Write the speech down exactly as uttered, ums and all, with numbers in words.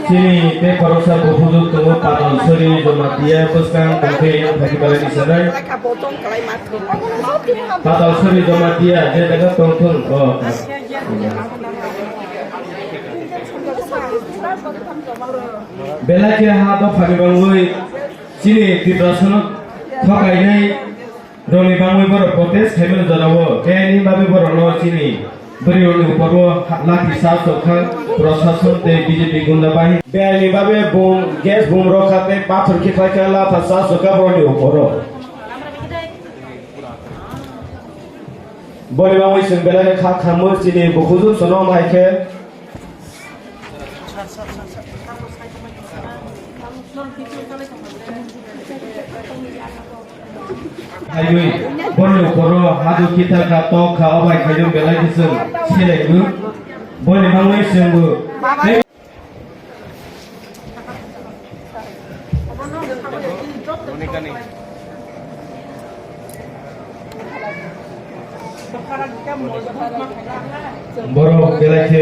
Chini tei khoroksa buphujwk tongo, Patalsori Jamatia bwskang tongkhe yang thaki balai ni sanai. Patalsori Jamatia je jaga tongthung o. Belai khe ha dophani bangwi chini Tiprasano thokainai rokni bangwi borok protest khaimani jorao, tei ani bagwi borokno chini bwrwi rokni uporo lathi charge tongkha, prosason tei B J P gunda bahini. Belai ni bagwi bum, gas bum rokha tei pathor khe khlaikha, lathi charge tongkha borokni uporo. Boni bagwi chwng belai khe kha khamwi chini bukhujwk sono hai khe. Haiwi, boni ukoro hadu kita ka tok kha, obai khaijak belai khe chwng selaibu. Boni bagwi chwngbo. Borok belai khe